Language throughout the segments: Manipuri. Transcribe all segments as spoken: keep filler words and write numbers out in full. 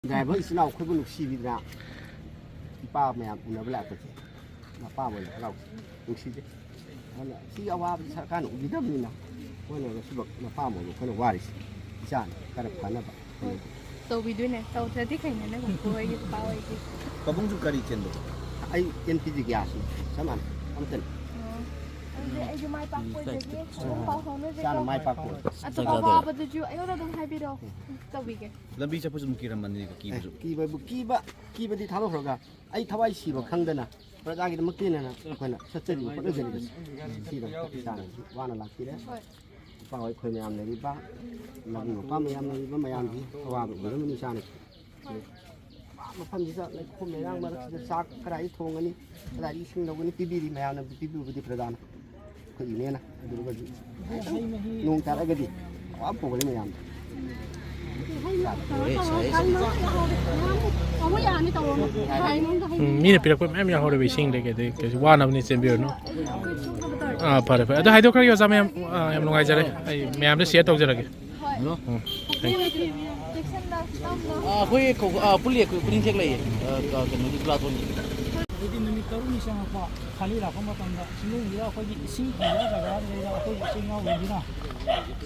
ꯗ꯭ꯔꯥꯏꯚꯔ ꯏꯆꯤꯟ ꯏꯅꯥꯎ ꯑꯩꯈꯣꯏꯕꯨ ꯅꯨꯡꯁꯤꯕꯤꯗꯅ ꯏꯄꯥ ꯃꯌꯥꯝ ꯎꯅꯕ ꯂꯥꯛꯄꯁꯦ ꯃꯄꯥ ꯑꯣꯏꯅ ꯍꯔꯥꯎ ꯅꯨꯡꯁꯤꯗꯦ꯫ ꯑꯗꯨꯅ ꯁꯤ ꯑꯋꯥꯕꯁꯤ ꯁꯔꯀꯥꯔꯅ ꯎꯕꯤꯗꯕꯅꯤꯅ ꯑꯩꯈꯣꯏꯅ ꯉꯁꯤꯐꯥꯎ ꯃꯄꯥ ꯑꯣꯏꯅ ꯑꯩꯈꯣꯏꯅ ꯋꯥꯔꯤꯁꯤ ꯏꯆꯥꯅ ꯈꯔ ꯐꯅꯕ꯫ ꯇꯧꯕꯤꯗꯣꯏꯅꯦ꯫ ꯇꯧꯗ꯭ꯔꯗꯤ ꯀꯩꯅꯣꯅꯦ ꯄꯨꯄꯨ ꯍꯣꯏꯒꯤ ꯄꯥꯄꯥ ꯍꯣꯏꯒꯤ꯫ ꯄꯥꯕꯨꯡꯁꯨ ꯀꯔꯤ ꯆꯦꯟꯕ? ꯑꯩ ꯑꯦꯜ ꯄꯤ ꯖꯤ ꯒ꯭ꯌꯥꯁꯅꯤ꯫ ꯆꯞ ꯃꯥꯟꯅꯩ꯫ ꯑꯃꯠꯇꯅꯤ꯫ ꯑꯣ꯫ ꯑꯗꯨꯗꯤ ꯑꯩꯁꯨ ꯃꯥꯏ ꯄꯥꯛꯄ ꯑꯣꯏꯖꯒꯦ꯫ ꯑꯗꯨꯝ ꯄꯥꯎ ꯐꯥꯎꯅꯖꯩꯀꯣ꯫ ꯏꯆꯥꯅ ꯃꯥꯏ ꯄꯥꯛꯄ ꯑꯣꯏ꯫ ꯑꯇꯣꯞꯄ ꯑꯋꯥꯕꯗꯨꯁꯨ ꯑꯩꯉꯣꯟꯗ ꯑꯗꯨꯝ ꯍꯥꯏꯕꯤꯔꯛꯑꯣ꯫ ꯇꯧꯕꯤꯒꯦ꯫ ꯂꯝꯕꯤ ꯆꯠꯄꯁꯨ ꯑꯗꯨꯝ ꯀꯤꯔꯝꯃꯅꯤꯀꯣ, ꯀꯤꯕꯁꯨ꯫ ꯀꯤꯕꯕꯨ ꯀꯤꯕ ꯀꯤꯕꯗꯤ ꯊꯥꯗꯣꯛꯈ꯭ꯔꯒ ꯑꯩ ꯊꯋꯥꯏ ꯁꯤꯕ ꯈꯪꯗꯅ ꯄ꯭ꯔꯖꯥꯒꯤꯗꯃꯛꯇꯦꯅ ꯑꯩꯈꯣꯏꯅ ꯆꯠꯆꯔꯤꯕ ꯍꯣꯠꯅꯖꯔꯤꯕꯁꯤ ꯁꯤꯗ ꯏꯁꯥꯅ ꯋꯥꯅ ꯂꯥꯛꯄꯤꯔꯦ꯫ ꯍꯣꯏ꯫ ꯏꯄꯥ ꯍꯣꯏ ꯑꯩꯈꯣꯏ ꯃꯌꯥꯝ ꯂꯩꯔꯤꯕ ꯃꯕꯨꯡ ꯃꯧꯄ꯭ꯋꯥ ꯃꯌꯥꯝ ꯂꯩꯔꯤꯕ ꯃꯌꯥꯝꯒꯤ ꯑꯋꯥꯕ ꯎꯔꯝꯃꯅꯤ ꯏꯆꯥꯅ꯫ ꯍꯣꯏ꯫ ꯃꯐꯝꯁꯤꯗ ꯂꯩꯈꯣꯝ ꯂꯩꯅꯥꯡ ꯃꯔꯛꯁꯤꯗ ꯆꯥꯛ ꯀꯗꯥꯏꯗ ꯊꯣꯡꯒꯅꯤ, ꯀꯗꯥꯏꯗ ꯏꯁꯤꯡ ꯂꯧꯒꯅꯤ? ꯄꯤꯕꯤꯔꯤ ꯃꯌꯥꯝꯅ ꯄꯤꯕꯤꯕꯨꯗꯤ ꯄ꯭ꯔꯖꯥꯅ꯫ ꯑꯩꯈꯣꯏ ꯏꯅꯦꯅ ꯑꯗꯨꯒꯗꯤ ꯅꯣꯡ ꯇꯥꯔꯒꯗꯤ ꯑꯋꯥꯕ ꯄꯨꯒꯅꯤ ꯃꯌꯥꯝꯗꯣ꯫ ꯎꯝ, ꯃꯤꯅ ꯄꯤꯔꯛꯄ ꯃꯌꯥꯝ ꯌꯥꯎꯍꯧꯔꯦꯕ ꯏꯁꯤꯡꯗꯒꯤ, ꯑꯗꯩ ꯀꯩꯁꯨ ꯋꯥꯅꯕꯅꯤ, ꯆꯦꯟꯕꯤꯔꯨꯅꯨ꯫ ꯑꯥ, ꯐꯔꯦ, ꯐꯔꯦ꯫ ꯑꯗꯨ ꯍꯥꯏꯗꯣꯛꯈ꯭ꯔꯒꯦ ꯑꯣꯖꯥ ꯃꯌꯥꯝ꯫ ꯑꯥ, ꯌꯥꯝ ꯅꯨꯡꯉꯥꯏꯖꯔꯦ꯫ ꯑꯩ ꯃꯌꯥꯝꯗ share ꯇꯧꯖꯔꯒꯦ꯫ ꯎꯝ, thank you꯫ ꯑꯥ, ꯑꯩꯈꯣꯏ ꯈꯧ-, ꯑꯥ, ꯄꯨꯜꯂꯤ, ꯑꯩꯈꯣꯏ ꯄꯨꯛꯅꯤꯡ ꯊꯦꯛ ꯂꯩꯌꯦ꯫ ꯑꯥ, ꯀ-, ꯀꯩꯅꯣꯒꯤ ꯒ꯭ꯂꯥꯇꯣꯟꯒꯤ꯫ ꯑꯗꯩꯗꯤ ꯅꯨꯃꯤꯠ ꯇꯔꯨꯛꯅꯤ ꯆꯪꯉꯛꯄ ꯈꯥꯂꯤ ꯂꯥꯛꯄ ꯃꯇꯝꯗ ꯆꯤꯡꯅꯨꯡꯁꯤꯗ ꯑꯩꯈꯣꯏꯒꯤ ꯏꯁꯤꯡ ꯐꯪꯗꯕ ꯖꯒꯥꯗꯨꯗꯩꯗ ꯑꯩꯈꯣꯏꯒꯤ ꯏꯆꯤꯜ ꯏꯅꯥꯎꯁꯤꯡꯁꯤꯅ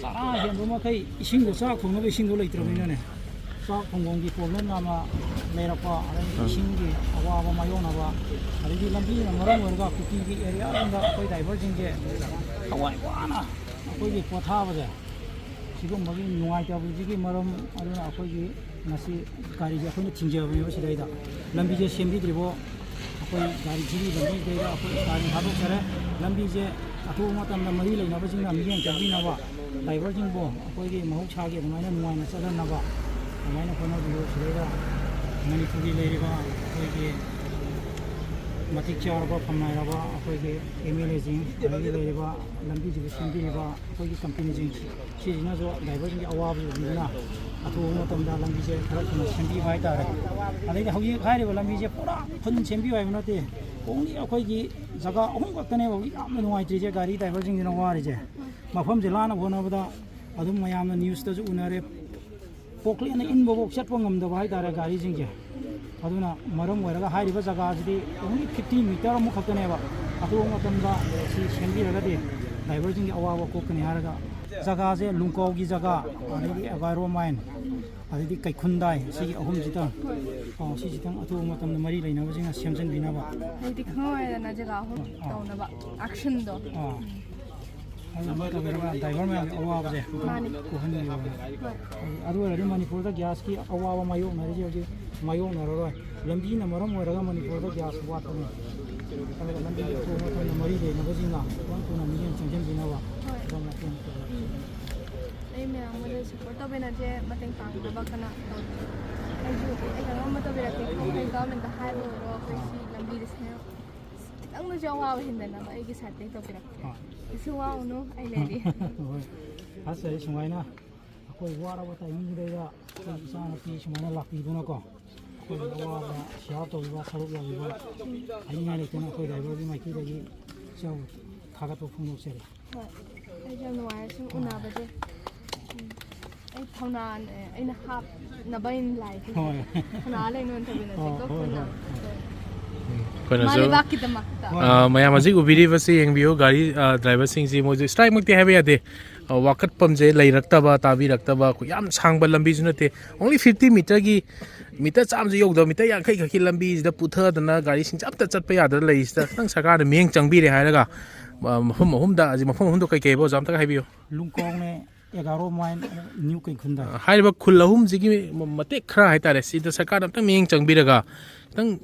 ꯆꯔꯥ ꯍꯦꯟꯕ ꯃꯈꯩ ꯏꯁꯤꯡꯗꯣ ꯆꯥꯛ ꯊꯣꯡꯅꯕ ꯏꯁꯤꯡꯗꯣ ꯂꯩꯇ꯭ꯔꯕꯅꯤꯅꯅꯦ, ꯆꯥꯛ ꯊꯣꯡꯐꯝꯒꯤ problem ꯑꯃ ꯂꯩꯔꯛꯄ, ꯑꯗꯩꯗꯤ ꯎꯝ꯫ ꯏꯁꯤꯡꯒꯤ ꯑꯋꯥꯕ ꯃꯥꯌꯣꯛꯅꯕ, ꯑꯗꯩꯗꯤ ꯂꯝꯕꯤꯅ ꯃꯔꯝ ꯑꯣꯏꯔꯒ ꯀꯨꯀꯤꯒꯤ area ꯁꯤꯡꯗ ꯑꯩꯈꯣꯏ driver ꯁꯤꯡꯁꯦ ꯊꯋꯥꯏ ꯋꯥꯅ ꯑꯩꯈꯣꯏꯒꯤ ꯄꯣꯊꯥꯕꯁꯦ ꯁꯤꯒꯨꯝꯕꯒꯤ ꯅꯨꯡꯉꯥꯏꯇꯕꯁꯤꯒꯤ ꯃꯔꯝ ꯑꯗꯨꯅ ꯑꯩꯈꯣꯏꯒꯤ ꯉꯁꯤ ꯒꯥꯔꯤꯁꯦ ꯑꯩꯈꯣꯏꯅ ꯊꯤꯡꯖꯕꯅꯦꯕ ꯁꯤꯗꯩꯗ꯫ ꯂꯝꯕꯤꯁꯦ ꯁꯦꯝꯕꯤꯗ꯭ꯔꯤꯕꯣ ꯑꯩꯈꯣꯏ ꯒꯥꯔꯤ ꯊꯤꯡꯕꯤ ꯂꯝꯕꯤꯁꯤꯗꯩꯗ ꯑꯩꯈꯣꯏ ꯒꯥꯔꯤ ꯊꯥꯗꯣꯛꯆꯔꯦ꯫ ꯂꯝꯕꯤꯁꯦ ꯑꯊꯨꯕ ꯃꯇꯝꯗ ꯃꯔꯤ ꯂꯩꯅꯕꯁꯤꯡꯅ ꯃꯤꯠꯌꯦꯡ ꯆꯪꯕꯤꯅꯕ, driver ꯁꯤꯡꯕꯨ ꯑꯩꯈꯣꯏꯒꯤ ꯃꯍꯧꯁꯥꯒꯤ ꯑꯗꯨꯃꯥꯏꯅ ꯅꯨꯡꯉꯥꯏꯅ ꯆꯠꯍꯟꯅꯕ ꯑꯗꯨꯃꯥꯏꯅ ꯍꯣꯠꯅꯕꯤꯌꯨ꯫ ꯁꯤꯗꯩꯗ ꯃꯅꯤꯄꯨꯔꯒꯤ ꯂꯩꯔꯤꯕ ꯑꯩꯈꯣꯏꯒꯤ ꯃꯇꯤꯛ ꯆꯥꯔꯕ ꯐꯝꯅꯥꯏꯔꯕ ꯑꯩꯈꯣꯏꯒꯤ M L A ꯁꯤꯡ, ꯑꯗꯒꯤ ꯂꯩꯔꯤꯕ ꯂꯝꯕꯤꯁꯤꯕꯨ ꯁꯦꯝꯕꯤꯔꯤꯕ ꯑꯩꯈꯣꯏꯒꯤ company ꯁꯤꯡ, ꯁꯤꯁꯤꯅꯁꯨ driver ꯁꯤꯡꯒꯤ ꯑꯋꯥꯕ ꯎꯕꯤꯗꯨꯅ ꯑꯊꯨꯕ ꯃꯇꯝꯗ ꯂꯝꯕꯤꯁꯦ ꯈꯔ ꯊꯨꯅ ꯁꯦꯝꯕꯤꯕ ꯍꯥꯏꯇꯥꯔꯦ꯫ ꯑꯗꯩꯗꯤ ꯍꯧꯖꯤꯛ ꯍꯥꯏꯔꯤꯕ ꯂꯝꯕꯤꯁꯦ ꯄꯨꯔꯥ full ꯁꯦꯝꯕꯤꯌꯨ ꯍꯥꯏꯕ ꯅꯠꯇꯦ, only ꯑꯩꯈꯣꯏꯒꯤ ꯖꯒꯥ ꯑꯍꯨꯝ ꯈꯛꯇꯅꯦꯕ ꯍꯧꯖꯤꯛ ꯌꯥꯝꯅ ꯅꯨꯡꯉꯥꯏꯇ꯭ꯔꯤꯁꯦ, ꯒꯥꯔꯤ driver ꯁꯤꯡꯁꯤꯅ ꯋꯥꯔꯤꯁꯦ꯫ ꯃꯐꯝꯁꯦ ꯂꯥꯟꯅꯕ ꯍꯣꯠꯅꯕꯗ ꯑꯗꯨꯝ ꯃꯌꯥꯝꯅ news ꯇꯁꯨ ꯎꯅꯔꯦ, ꯄꯣꯀ꯭ꯂꯦꯟꯅ ꯏꯟꯕꯐꯥꯎ ꯆꯠꯄ ꯉꯝꯗꯕ ꯍꯥꯏꯇꯥꯔꯦ ꯒꯥꯔꯤꯁꯤꯡꯁꯦ꯫ ꯑꯗꯨꯅ ꯃꯔꯝ ꯑꯣꯏꯔꯒ ꯍꯥꯏꯔꯤꯕ ꯖꯒꯥꯁꯤꯗꯤ only fifty meter ꯑꯃꯨꯛ ꯈꯛꯇꯅꯦꯕ꯫ ꯑꯊꯨꯕ ꯃꯇꯝꯗ ꯁꯤ ꯁꯦꯝꯕꯤꯔꯒꯗꯤ ꯗ꯭ꯔꯥꯏꯚꯔꯁꯤꯡꯒꯤ ꯑꯋꯥꯕ ꯀꯣꯛꯀꯅꯤ ꯍꯥꯏꯔꯒ ꯖꯒꯥꯁꯦ ꯂꯨꯡꯀꯥꯎꯒꯤ ꯖꯒꯥ, ꯑꯗꯩꯗꯤ ꯑꯦꯒꯥꯏꯔꯣ ꯃꯥꯏꯟ, ꯑꯗꯩꯗꯤ ꯀꯩꯈꯨꯟꯗꯥꯏ, ꯁꯤꯒꯤ ꯑꯍꯨꯝꯁꯤꯗꯪ, ꯑ, ꯁꯤꯁꯤꯗꯪ ꯑꯊꯨꯕ ꯃꯇꯝꯗ ꯃꯔꯤ ꯂꯩꯅꯕꯁꯤꯡꯅ ꯁꯦꯝꯖꯤꯟꯕꯤꯅꯕ꯫ ꯍꯧꯖꯤꯛꯇꯤ ꯈꯪꯉꯔꯣꯏꯗꯅ ꯖꯒꯥ ꯑꯍꯨꯝ ꯑꯥ꯫ ꯇꯧꯅꯕ ꯑꯦꯛꯁꯟꯗꯣ꯫ ꯑꯥ꯫ ꯑꯗꯨꯃꯥꯏꯅ ꯇꯧꯕꯤꯔꯒ ꯗ꯭ꯔꯥꯏꯚꯔ ꯃꯌꯥꯝꯒꯤ ꯑꯋꯥꯕꯁꯦ ꯃꯥꯅꯤ꯫ ꯀꯣꯛꯍꯟꯕꯤꯌꯣ꯫ ꯍꯣꯏ꯫ ꯑꯗꯨ ꯑꯣꯏꯔꯗꯤ ꯃꯅꯤꯄꯨꯔꯗ ꯒ꯭ꯌꯥꯁꯀꯤ ꯑꯋꯥꯕ ꯃꯥꯌꯣꯛꯅꯔꯤꯁꯦ ꯍꯧꯖꯤꯛ ꯃꯥꯌꯣꯛꯅꯔꯔꯣꯏ꯫ ꯂꯝꯕꯤꯅ ꯃꯔꯝ ꯑꯣꯏꯔꯒ ꯃꯅꯤꯄꯨꯔꯗ ꯒ꯭ꯌꯥꯁ ꯋꯥꯠꯄꯅꯤ꯫ ꯑꯗꯨꯒ ꯂꯝꯕꯤꯗ ꯊꯣꯡ ꯃꯇꯝꯗ ꯃꯔꯤ ꯂꯩꯅꯕꯁꯤꯡꯅ ꯊꯨꯅ ꯊꯨꯅ ꯃꯤꯠꯌꯦꯡ ꯆꯪꯁꯤꯟꯕꯤꯅꯕ ꯍꯣꯏ꯫ ꯑꯗꯣꯝꯅ ꯃꯇꯦꯡ ꯇꯧꯕꯤꯌꯨ꯫ ꯑꯩ ꯃꯌꯥꯝ ꯑꯃꯗ ꯁꯞꯄꯣꯔꯠ ꯇꯧꯕꯤꯅ ꯆꯦ ꯃꯇꯦꯡ ꯄꯥꯡꯅꯕ ꯀꯟꯅ ꯇꯧꯖꯩ꯫ ꯑꯩꯁꯨ ꯑꯩ ꯀꯩꯅꯣꯝ ꯑꯃ ꯇꯧꯕꯤꯔꯛꯀꯦ꯫ ꯑꯩꯈꯣꯏ ꯒꯚꯔꯟꯃꯦꯟꯠꯇ ꯍꯥꯏꯕ ꯑꯣꯏꯔꯣ, ꯑꯩꯈꯣꯏ ꯁꯤ ꯂꯝꯕꯤꯗ ꯁꯦꯝ-, ꯈꯤꯇꯪꯗꯁꯨ ꯑꯋꯥꯕ ꯍꯦꯟꯗꯅꯕ ꯑꯩꯒꯤ ꯁꯥꯏꯠꯇꯒꯤ ꯇꯧꯕꯤꯔꯛꯀꯦ꯫ ꯍꯣꯏ꯫ ꯀꯩꯁꯨ ꯋꯥꯎꯅꯨ, ꯑꯩ ꯂꯩꯔꯤ꯫ ꯍꯣꯏ꯫ ꯐꯖꯩ ꯁꯨꯃꯥꯏꯅ ꯑꯩꯈꯣꯏ ꯋꯥꯔꯕ ꯇꯥꯏꯃꯤꯡꯁꯤꯗꯩꯗ ꯑꯩꯈꯣꯏ ꯏꯆꯥꯅꯨꯄꯤ ꯁꯨꯃꯥꯏꯅ ꯂꯥꯛꯄꯤꯗꯨꯅꯀꯣ, ꯑꯩꯈꯣꯏꯒꯤ ꯑꯋꯥꯕ ꯁꯤꯌꯥꯔ ꯇꯧꯕꯤꯕ, ꯁꯔꯨꯛ ꯌꯥꯕꯤꯕ ꯍꯥꯏꯅꯤꯡꯉꯥꯏ ꯂꯩꯇꯅ ꯑꯩꯈꯣꯏ ꯗ꯭ꯔꯥꯏꯚꯔꯒꯤ ꯃꯥꯏꯀꯩꯗꯒꯤ ꯏꯆꯥꯕꯨ ꯊꯥꯒꯠꯄ ꯐꯣꯡꯗꯣꯛꯆꯔꯤ꯫ ꯍꯣꯏ꯫ ꯑꯩꯁꯨ ꯌꯥꯝ ꯅꯨꯡꯉꯥꯏꯔꯦ ꯁꯨꯝ ꯎꯅꯕꯁꯦ꯫ ꯎꯝ꯫ ꯑꯩ ꯊꯧꯅꯥ, ꯑꯩꯅ ꯍꯥꯞꯅꯕ ꯑꯩꯅ ꯂꯥꯛꯏꯁꯦ꯫ ꯍꯣꯏ꯫ ꯊꯧꯅꯥ ꯂꯩꯅ ꯑꯣꯏꯅ ꯊꯧꯕꯤꯅꯁꯦ꯫ ꯍꯣꯏ, ꯀꯣ ꯍꯣꯏ, ꯄꯨꯟꯅ꯫ ꯍꯣꯏ, ꯍꯣꯏ꯫ ꯑꯩꯈꯣꯏꯅꯁꯨ ꯃꯥ ꯂꯩꯕꯥꯛꯀꯤꯗꯃꯛꯇ꯫ ꯑ, ꯃꯌꯥꯝ ꯍꯧꯖꯤꯛ ꯎꯕꯤꯔꯤꯕꯁꯤ ꯌꯦꯡꯕꯤꯌꯨ, ꯒꯥꯔꯤ, ꯑ, ꯗ꯭ꯔꯥꯏꯚꯔꯁꯤꯡꯁꯤ ꯃꯣꯏꯁꯨ ꯁ꯭ꯇ꯭ꯔꯥꯏꯛꯃꯛꯇꯤ ꯍꯥꯏꯕ ꯌꯥꯗꯦ꯫ ꯑ, ꯋꯥꯀꯠꯐꯝꯁꯦ ꯂꯩꯔꯛꯇꯕ, ꯇꯥꯕꯤꯔꯛꯇꯕ, ꯑꯩꯈꯣꯏ ꯌꯥꯝ ꯁꯥꯡꯕ ꯂꯝꯕꯤꯁꯨ ꯅꯠꯇꯦ, only fifty meterꯒꯤ, ꯃꯤꯇꯔ ꯆꯥꯝꯃꯁꯨ ꯌꯧꯗꯕ, ꯃꯤꯇꯔ ꯌꯥꯡꯈꯩ ꯈꯛꯀꯤ ꯂꯝꯕꯤꯁꯤꯗ ꯄꯨꯊꯗꯅ ꯒꯥꯔꯤꯁꯤꯡꯁꯦ ꯑꯝꯇ ꯆꯠꯄ ꯌꯥꯗꯅ ꯂꯩꯔꯤꯁꯤꯗ ꯈꯤꯇꯪ ꯁꯔꯀꯥꯔꯅ ꯃꯤꯠꯌꯦꯡ ꯆꯪꯕꯤꯔꯦ ꯍꯥꯏꯔꯒ, ꯑ, ꯃꯐꯝ ꯑꯍꯨꯝꯗ, ꯍꯧꯖꯤꯛ ꯃꯐꯝ ꯑꯍꯨꯝꯗꯣ ꯀꯩ ꯀꯩꯕ ꯑꯣꯖꯥ ꯑꯝꯇꯒ ꯍꯥꯏꯕꯤꯌꯨ꯫ ꯂꯨꯡꯀꯥꯎꯅꯦ, ꯑꯦꯒꯥꯔꯣ ꯃꯥꯏꯟ, ꯅ꯭ꯌꯨ ꯀꯩꯈꯨꯟꯗ꯫ ꯍꯥꯏꯔꯤꯕ ꯈꯨꯜ ꯑꯍꯨꯝꯁꯤꯒꯤ ꯃꯇꯦꯛ ꯈꯔ ꯍꯥꯏꯇꯥꯔꯦ, ꯁꯤꯗ ꯁꯔꯀꯥꯔꯅ ꯑꯝꯇꯪ ꯃꯤꯠꯌꯦꯡ ꯆꯪꯕꯤꯔꯒ ꯈꯤꯇꯪ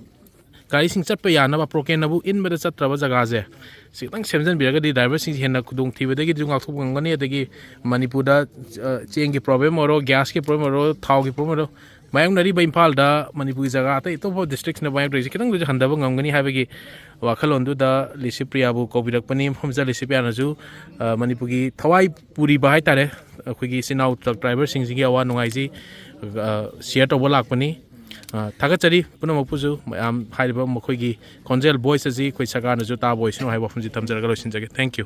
ꯒꯥꯔꯤꯁꯤꯡ ꯆꯠꯄ ꯌꯥꯅꯕ, ꯄꯣꯀ꯭ꯂꯦꯟꯅꯕꯨ ꯏꯟꯕꯗ ꯆꯠꯇ꯭ꯔꯕ ꯖꯒꯥꯁꯦ ꯁꯤ ꯈꯤꯇꯪ ꯁꯦꯝꯖꯤꯟꯕꯤꯔꯒꯗꯤ ꯗ꯭ꯔꯥꯏꯚꯔꯁꯤꯡꯁꯤ ꯍꯦꯟꯅ ꯈꯨꯗꯣꯡꯊꯤꯕꯗꯒꯤꯁꯨ ꯉꯥꯛꯊꯣꯛꯄ ꯉꯝꯒꯅꯤ꯫ ꯑꯗꯒꯤ ꯃꯅꯤꯄꯨꯔꯗ, ꯑ, ꯆꯦꯡꯒꯤ ꯄ꯭ꯔꯣꯕ꯭ꯂꯦꯝ ꯑꯣꯏꯔꯣ, ꯒ꯭ꯌꯥꯁꯀꯤ ꯄ꯭ꯔꯣꯕ꯭ꯂꯦꯝ ꯑꯣꯏꯔꯣ, ꯊꯥꯎꯒꯤ ꯄ꯭ꯔꯣꯕ꯭ꯂꯦꯝ ꯑꯣꯏꯔꯣ, ꯃꯥꯌꯣꯛꯅꯔꯤꯕ ꯏꯝꯐꯥꯜꯗ ꯃꯅꯤꯄꯨꯔꯒꯤ ꯖꯒꯥ ꯑꯇꯩ ꯑꯇꯣꯞꯄ ꯗꯤꯁꯇ꯭ꯔꯤꯛꯁꯤꯡꯗ ꯃꯥꯌꯣꯛꯅꯔꯤꯁꯦ ꯈꯤꯇꯪꯗꯁꯨ ꯍꯟꯊꯕ ꯉꯝꯒꯅꯤ ꯍꯥꯏꯕꯒꯤ ꯋꯥꯈꯜꯂꯣꯟꯗꯨꯗ ꯂꯤꯁꯤꯄ꯭ꯔꯤꯌꯥꯕꯨ ꯀꯧꯕꯤꯔꯛꯄꯅꯤ꯫ ꯃꯐꯝꯁꯤꯗ ꯂꯤꯁꯤꯄ꯭ꯔꯤꯌꯥꯅꯁꯨ, ꯑ, ꯃꯅꯤꯄꯨꯔꯒꯤ ꯊꯋꯥꯏ ꯄꯨꯔꯤꯕ ꯍꯥꯏꯇꯥꯔꯦ, ꯑꯩꯈꯣꯏꯒꯤ ꯏꯆꯤꯟ ꯏꯅꯥꯎ ꯇ꯭ꯔꯛ ꯗ꯭ꯔꯥꯏꯚꯔꯁꯤꯡꯁꯤꯒꯤ ꯑꯋꯥ ꯅꯨꯡꯉꯥꯏꯁꯤ, ꯑ, ꯁꯤꯌꯔ ꯇꯧꯕ ꯂꯥꯛꯄꯅꯤ꯫ ꯑ, ꯊꯥꯒꯠꯆꯔꯤ ꯄꯨꯝꯅꯃꯛꯄꯨꯁꯨ꯫ ꯃꯌꯥꯝ ꯍꯥꯏꯔꯤꯕ ꯃꯈꯣꯏꯒꯤ ꯈꯣꯟꯖꯦꯜ, ꯚꯣꯏꯁ ꯑꯁꯤ ꯑꯩꯈꯣꯏ ꯁꯔꯀꯥꯔꯅꯁꯨ ꯇꯥꯕ ꯑꯣꯏꯁꯅꯨ ꯍꯥꯏꯕ ꯋꯥꯐꯝꯁꯤ ꯊꯝꯖꯔꯒ ꯂꯣꯏꯁꯤꯟꯖꯒꯦ꯫ Thank you꯫